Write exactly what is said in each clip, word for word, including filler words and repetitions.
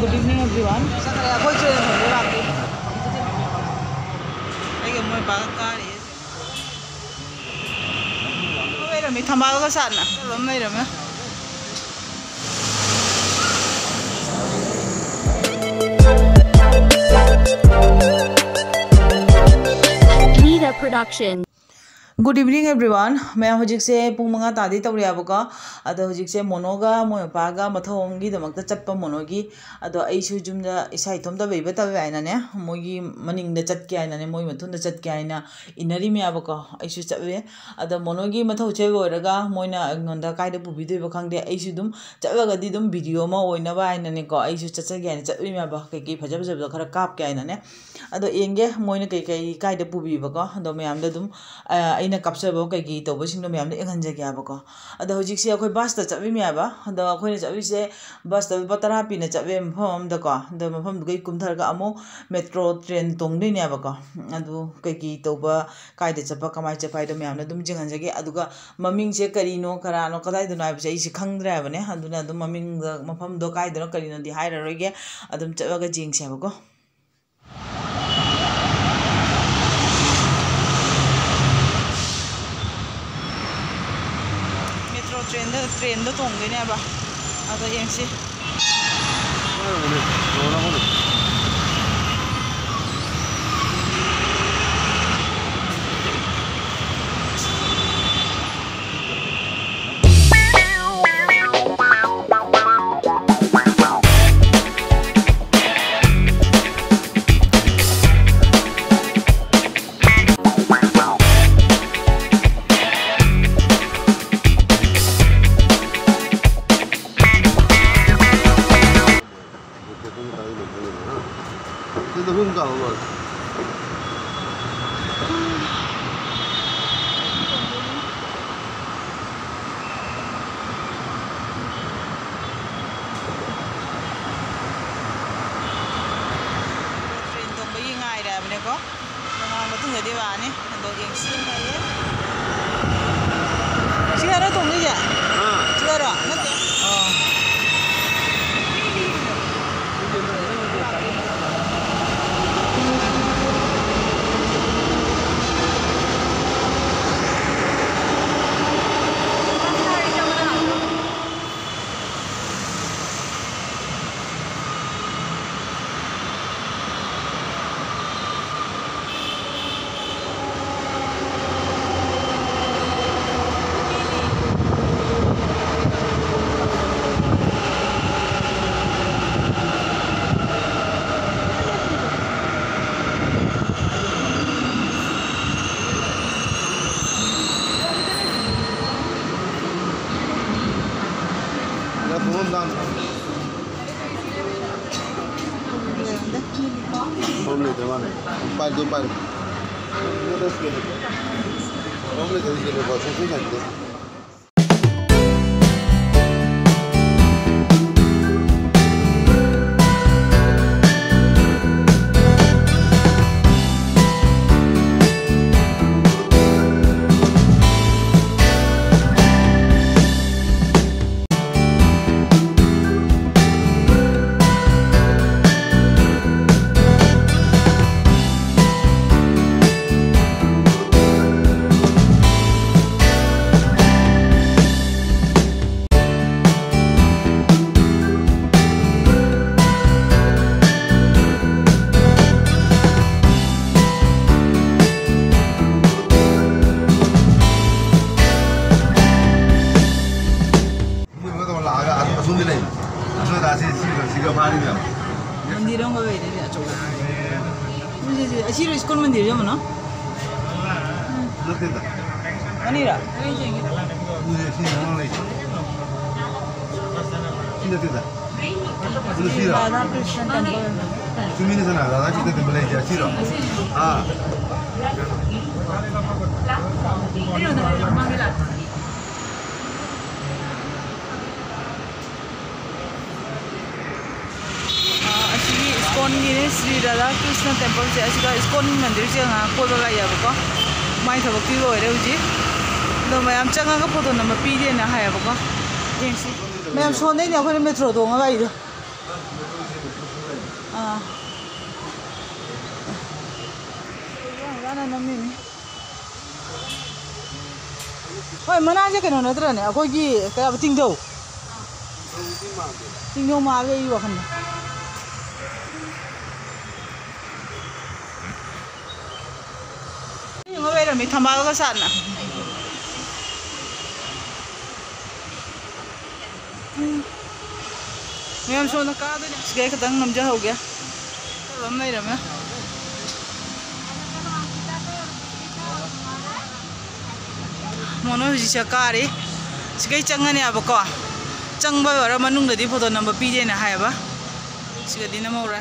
Good evening, everyone. ꯆꯠꯈ꯭ꯔꯦ, ꯑꯩꯈꯣꯏ train ꯍꯣꯟꯕ ꯂꯥꯛꯇꯦ꯫ ꯑꯩꯒ ꯃꯣꯏ ꯕꯥꯒ ꯀꯥꯔꯤ꯫ ꯂꯩꯔꯝꯃꯤ, ꯊꯝꯕꯥꯜꯒ ꯁꯥꯠꯅ ꯑꯗꯨꯝ ꯂꯩꯔꯝꯃꯦ꯫ Nida Production. Good evening, everyone. ꯃꯌꯥꯝ, ꯍꯧꯖꯤꯛꯁꯦ ꯄꯨꯡ ꯃꯉꯥ ꯇꯥꯗꯤ ꯇꯧꯔꯦꯕꯀꯣ꯫ ꯑꯗꯣ ꯍꯧꯖꯤꯛꯁꯦ ꯃꯣꯅꯣꯒ ꯃꯣꯏ ꯃꯄꯥꯒ ꯃꯊꯧ ꯑꯃꯒꯤꯗꯃꯛꯇ ꯆꯠꯄ ꯃꯣꯅꯣꯒꯤ꯫ ꯑꯗꯣ ꯑꯩꯁꯨ ꯌꯨꯝꯗ ꯏꯁꯥ ꯏꯊꯣꯝꯇ ꯂꯩꯕ ꯇꯧꯋꯦ ꯍꯥꯏꯅꯅꯦ, ꯃꯣꯏꯒꯤ ꯃꯅꯤꯡꯗ ꯆꯠꯀꯦ ꯍꯥꯏꯅꯅꯦ, ꯃꯣꯏ ꯃꯊꯨꯟꯗ ꯆꯠꯀꯦ ꯍꯥꯏꯅ ꯏꯟꯅꯔꯤꯃꯦꯕꯀꯣ꯫ ꯑꯩꯁꯨ ꯆꯠꯂꯦ꯫ ꯑꯗꯣ ꯃꯣꯅꯣꯒꯤ ꯃꯊꯧꯁꯦ ꯂꯣꯏꯔꯒ ꯃꯣꯏꯅ ꯑꯩꯉꯣꯟꯗ ꯀꯥꯏꯗ ꯄꯨꯕꯤꯗꯣꯏꯕ ꯈꯪꯗꯦ꯫ ꯑꯩꯁꯨ ꯑꯗꯨꯝ ꯆꯠꯂꯒꯗꯤ ꯑꯗꯨꯝ ꯚꯤꯗꯤꯑꯣ ꯑꯃ ꯑꯣꯏꯅꯕ ꯍꯥꯏꯅꯅꯦꯀꯣ, ꯑꯩꯁꯨ ꯆꯠꯆꯒꯦ ꯍꯥꯏꯅ ꯆꯠꯂꯤꯃꯦꯕ꯫ ꯀꯩꯀꯩ ꯐꯖ ꯐꯖꯕꯗꯣ ꯈꯔ ꯀꯥꯞꯀꯦ ꯍꯥꯏꯅꯅꯦ꯫ ꯑꯗꯣ ꯌꯦꯡꯒꯦ ꯃꯣꯏꯅ ꯀꯩꯀꯩ ꯀꯥꯏꯗ ꯄꯨꯕꯤꯕꯀꯣ꯫ ꯑꯗꯣ ꯃꯌꯥꯝꯗ ꯑꯗꯨꯝ, ꯑ, ꯑꯩꯅ ꯀꯥꯞꯆꯕ ꯀꯩꯀꯩ ꯇꯧꯕꯁꯤꯡꯗꯣ ꯃꯌꯥꯝꯗ ꯌꯦꯡꯍꯟꯖꯒꯦ ꯍꯥꯏꯕꯀꯣ꯫ ꯑꯗꯣ ꯍꯧꯖꯤꯛꯁꯦ ꯑꯩꯈꯣꯏ ꯕꯁꯇ ꯆꯠꯂꯤꯃꯦꯕ꯫ ꯑꯗꯣ ꯑꯩꯈꯣꯏꯅ ꯆꯠꯂꯤꯁꯦ ꯕꯁꯇ ꯂꯨꯄꯥ ꯇꯔꯥ ꯄꯤꯅ ꯆꯠꯂꯦ ꯃꯐꯝ ꯑꯃꯗꯀꯣ꯫ ꯑꯗꯣ ꯃꯐꯝꯗꯨꯗꯒꯤ ꯀꯨꯝꯊꯔꯒ ꯑꯃꯨꯛ ꯃꯦꯇ꯭ꯔꯣ ꯇ꯭ꯔꯦꯟ ꯇꯣꯡꯗꯣꯏꯅꯦꯕꯀꯣ꯫ ꯑꯗꯨ ꯀꯩꯀꯩ ꯇꯧꯕ, ꯀꯥꯏꯗ ꯆꯠꯄ, ꯀꯃꯥꯏꯅ ꯆꯠꯄ ꯍꯥꯏꯗꯣ ꯃꯌꯥꯝꯅ ꯑꯗꯨꯝ ꯌꯦꯡꯍꯟꯖꯒꯦ꯫ ꯑꯗꯨꯒ ꯃꯃꯤꯡꯁꯦ ꯀꯔꯤꯅꯣ, ꯀꯔꯥꯅꯣ, ꯀꯗꯥꯏꯗꯅꯣ ꯍꯥꯏꯕꯁꯦ ꯑꯩꯁꯦ ꯈꯪꯗ꯭ꯔꯦ ꯍꯥꯏꯕꯅꯦ꯫ ꯑꯗꯨꯅ ꯑꯗꯨꯝ ꯃꯃꯤꯡꯗ, ꯃꯐꯝꯗꯣ ꯀꯥꯏꯗꯅꯣ ꯀꯔꯤꯅꯣꯗꯤ ꯍꯥꯏꯔꯔꯣꯏꯒꯦ, ꯑꯗꯨꯝ ꯆꯠꯂꯒ ꯌꯦꯡꯁꯦ ꯍꯥꯏꯕꯀꯣ꯫ ꯃꯦꯇ꯭ꯔꯣ ꯇ꯭ꯔꯦꯟꯗ, ꯇ꯭ꯔꯦꯟꯗ ꯇꯣꯡꯗꯣꯏꯅꯦꯕ꯫ ꯑꯗꯣ ꯌꯦꯡꯁꯤ꯫ ꯇ꯭ꯔꯦꯟ ꯇꯣꯡꯕꯒꯤ ꯉꯥꯏꯔꯦ ꯍꯥꯏꯕꯅꯦꯀꯣ꯫ ꯅꯣꯡꯉꯥꯜ ꯃꯇꯨꯡꯗꯗꯤ ꯂꯥꯛꯑꯅꯤ꯫ ꯑꯗꯣ ꯌꯦꯡꯁꯤ꯫ ꯁꯤ ꯍꯥꯏꯔꯣ ꯇꯣꯡꯗꯣꯏꯁꯦ? ꯑꯥ꯫ ꯁꯤ ꯍꯥꯏꯔꯣ? ꯅꯠꯇꯦ꯫ ꯑꯣ꯫ ꯄꯥꯏꯔꯣ, ꯑꯗꯨꯝ ꯄꯥꯏꯔꯣ꯫ ꯄꯥꯏꯔꯣ, ꯂꯩꯇ꯭ꯔꯗꯤ ꯌꯦꯜꯂꯣ ꯀꯥꯔꯗ ꯁꯨꯡꯆꯪ ꯆꯪꯗꯦ꯫ ꯃꯣꯏ ꯃꯉꯥ ꯇꯧꯔ ꯂꯥꯛꯑꯒ ꯑꯁꯣꯝꯗ ꯂꯩ꯫ ꯑꯁꯣꯝꯗ ꯑꯁꯤ ꯁꯤꯒ ꯁꯤꯒ ꯐꯥꯔꯤ ꯃꯌꯥꯝ꯫ ꯃꯟꯗꯤꯔ ꯑꯃꯒ ꯂꯩꯔꯦꯅꯦ ꯑꯆꯧꯕ꯫ ꯁꯤ, ꯁꯤ, ꯁꯤ, ꯑꯁꯤꯔꯣ ꯁ꯭ꯀꯨꯜ ꯃꯟꯗꯤꯔꯁꯦ ꯑꯃꯅ? ꯅꯠꯇꯦꯗ꯫ ꯑꯅꯤꯔ? ꯑꯗꯨꯗꯤ ꯁꯤ ꯃꯃꯥꯡ ꯂꯩ꯫ ꯁꯤ ꯅꯠꯇꯦꯗ꯫ ꯑꯗꯨ ꯁꯤꯔꯣ? ꯔꯥꯙꯥ ꯀ꯭ꯔꯤꯁꯅ ꯇꯦꯝꯄꯜ꯫ ꯆꯨꯝꯃꯤꯅꯦ ꯁꯅꯥ, ꯔꯥꯙꯥ ꯀ꯭ꯔꯤꯁꯅ ꯇꯦꯝꯄꯜ ꯍꯥꯏꯁꯦ ꯑꯁꯤꯔꯣ? ꯑꯥ꯫ ꯑꯥ, ꯑꯁꯤꯒꯤ ꯏꯁꯀꯣꯟꯒꯤꯅꯦ, ꯁ꯭ꯔꯤ ꯔꯥꯙꯥ ꯀ꯭ꯔꯤꯁꯅ ꯇꯦꯝꯄꯜꯁꯦ, ꯑꯁꯤꯗ ꯏꯁꯀꯣꯟ ꯃꯟꯗꯤꯔꯁꯦ ꯉꯥꯏꯍꯥꯛ ꯀꯣꯏꯕ ꯂꯥꯛꯑꯦꯕꯀꯣ꯫ ꯃꯥꯏ ꯊꯕꯛꯇꯤ ꯂꯣꯏꯔꯦ ꯍꯧꯖꯤꯛ꯫ ꯑꯗꯣ ꯃꯌꯥꯝ ꯆꯪꯉꯒ ꯐꯣꯇꯣ ꯅꯝꯕ ꯄꯤꯗꯦꯅ ꯍꯥꯏꯌꯦꯕꯀꯣ꯫ ꯌꯦꯡꯁꯤ꯫ ꯃꯌꯥꯝ ꯁꯣꯟꯗꯩꯅꯦ ꯑꯩꯈꯣꯏꯅ ꯃꯦꯇ꯭ꯔꯣ ꯇꯣꯡꯉ ꯂꯥꯛꯏꯗꯣ꯫ ꯑꯥ꯫ ꯍꯨꯔꯥꯟ ꯍꯨꯔꯥꯟꯅ ꯅꯝꯃꯤꯅꯤ꯫ ꯍꯣꯏ, ꯃꯅꯥꯁꯦ ꯀꯩꯅꯣ ꯅꯠꯇ꯭ꯔꯅꯦ? ꯑꯩꯈꯣꯏꯒꯤ ꯀꯩ ꯍꯥꯏꯕ, ꯇꯤꯡꯊꯧ꯫ ꯇꯤꯡꯊꯧ ꯃꯥꯜꯂꯦ ꯑꯩ ꯋꯥꯈꯜꯗ꯫ ꯌꯦꯡꯉꯣ ꯂꯩꯔꯝꯃꯤ ꯊꯝꯕꯥꯜꯒ ꯁꯥꯠꯅ꯫ ꯃꯌꯥꯝ ꯁꯣꯝꯗ ꯀꯥꯗꯣꯏꯅꯦ꯫ ꯁꯤꯒꯩ ꯈꯛꯇꯪ ꯅꯝꯖꯍꯧꯒꯦ꯫ ꯐꯖꯕ ꯑꯃ ꯂꯩꯔꯝꯃꯦ꯫ ꯃꯣꯅꯣ ꯍꯧꯖꯤꯛꯁꯦ ꯀꯥꯔꯤ꯫ ꯁꯤꯒꯩ ꯆꯪꯉꯅꯦꯕꯀꯣ꯫ ꯆꯪꯕ ꯂꯣꯏꯔ ꯃꯅꯨꯡꯗꯗꯤ ꯐꯣꯇꯣ ꯅꯝꯕ ꯄꯤꯗꯦꯅ ꯍꯥꯏꯌꯦꯕ꯫ ꯁꯤꯒꯗꯤ ꯅꯝꯍꯧꯔꯦ꯫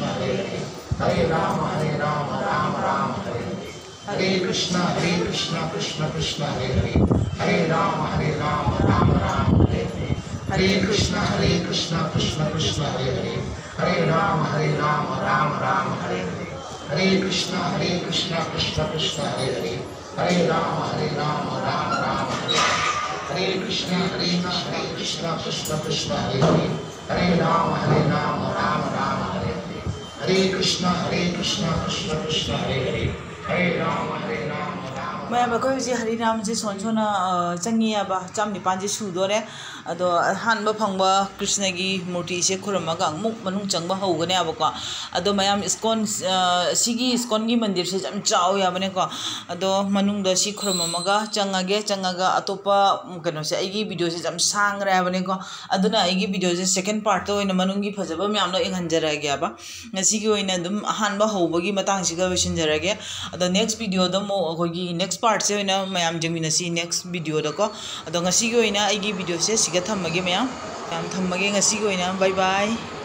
कृष्ण हरे हरे, हरे राम हरे राम राम राम हरे हरे, हरे कृष्ण हरे कृष्ण कृष्ण कृष्ण हरे हरे, हरे राम हरे Ram Ram Ram Hare Hare. Hare Krishna, Hare Krishna, Krishna Krishna, Hare Hare, Hare Rama, Hare Rama, Rama Rama, Hare Hare, Hare Krishna, Hare Krishna, Krishna Krishna, Hare Hare, Hare Rama, Hare Rama, Rama Rama, Hare Hare, Hare Krishna, Hare Krishna, Krishna Krishna, Hare Hare, Hare Rama, Hare Rama, Rama Rama, Hare Hare, Hare Krishna, Hare Krishna, Krishna Krishna, Hare Hare, Hare Rama, Hare Rama, Rama ꯃꯌꯥꯝ, ꯑꯩꯈꯣꯏ ꯍꯧꯖꯤꯛ ꯍꯔꯤ ꯔꯥꯝꯁꯦ ꯁꯣꯟ ꯁꯣꯟꯅ, ꯑ, ꯆꯪꯉꯤꯑꯕ, ꯆꯥꯝ ꯅꯤꯄꯥꯟꯁꯦ ꯁꯨꯗꯣꯔꯦ꯫ ꯑꯗꯣ ꯑꯍꯥꯟꯕ ꯐꯪꯕ ꯀ꯭ꯔꯤꯁꯅꯒꯤ ꯃꯨꯔꯇꯤꯁꯦ ꯈꯨꯔꯨꯝꯃꯒ ꯑꯃꯨꯛ ꯃꯅꯨꯡ ꯆꯪꯕ ꯍꯧꯒꯅꯦꯕꯀꯣ꯫ ꯑꯗꯣ ꯃꯌꯥꯝ, ꯏꯁꯀꯣꯟ, ꯑ, ꯁꯤꯒꯤ ꯏꯁꯀꯣꯟꯒꯤ ꯃꯟꯗꯤꯔꯁꯦ ꯌꯥꯝ ꯆꯥꯎꯋꯦ ꯍꯥꯏꯕꯅꯦꯀꯣ꯫ ꯑꯗꯣ ꯃꯅꯨꯡꯗ ꯁꯤ ꯈꯨꯔꯨꯝꯃꯝꯃꯒ ꯆꯪꯉꯒꯦ, ꯆꯪꯉꯒ ꯑꯇꯣꯞꯄ, ꯎꯝ, ꯀꯩꯅꯣꯁꯦ, ꯑꯩꯒꯤ ꯚꯤꯗꯤꯑꯣꯁꯦ ꯌꯥꯝ ꯁꯥꯡꯈ꯭ꯔꯦ ꯍꯥꯏꯕꯅꯦꯀꯣ꯫ ꯑꯗꯨꯅ ꯑꯩꯒꯤ ꯚꯤꯗꯤꯑꯣꯁꯦ second partꯇ ꯑꯣꯏꯅ ꯃꯅꯨꯡꯒꯤ ꯐꯖꯕ ꯃꯌꯥꯝꯗꯣ ꯌꯦꯡꯍꯟꯖꯔꯛꯑꯒꯦꯕ꯫ ꯉꯁꯤꯒꯤ ꯑꯣꯏꯅ ꯑꯗꯨꯝ ꯑꯍꯥꯟꯕ ꯍꯧꯕꯒꯤ ꯃꯇꯥꯡꯁꯤꯒ ꯂꯣꯏꯁꯤꯟꯖꯔꯒꯦ꯫ ꯑꯗꯣ next videoꯗ ꯑꯃꯨꯛ ꯑꯩꯈꯣꯏꯒꯤ next partꯁꯦ ꯑꯣꯏꯅ ꯃꯌꯥꯝ ꯌꯦꯡꯃꯤꯟꯅꯁꯤ next videoꯗꯀꯣ꯫ ꯑꯗꯣ ꯉꯁꯤꯒꯤ ꯑꯣꯏꯅ ꯑꯩꯒꯤ videoꯁꯦ ꯁꯤꯒ ꯊꯝꯃꯒꯦ ꯃꯌꯥꯝ꯫ ꯃꯌꯥꯝ ꯊꯝꯃꯒꯦ ꯉꯁꯤꯒꯤ ꯑꯣꯏꯅ꯫ Bye bye꯫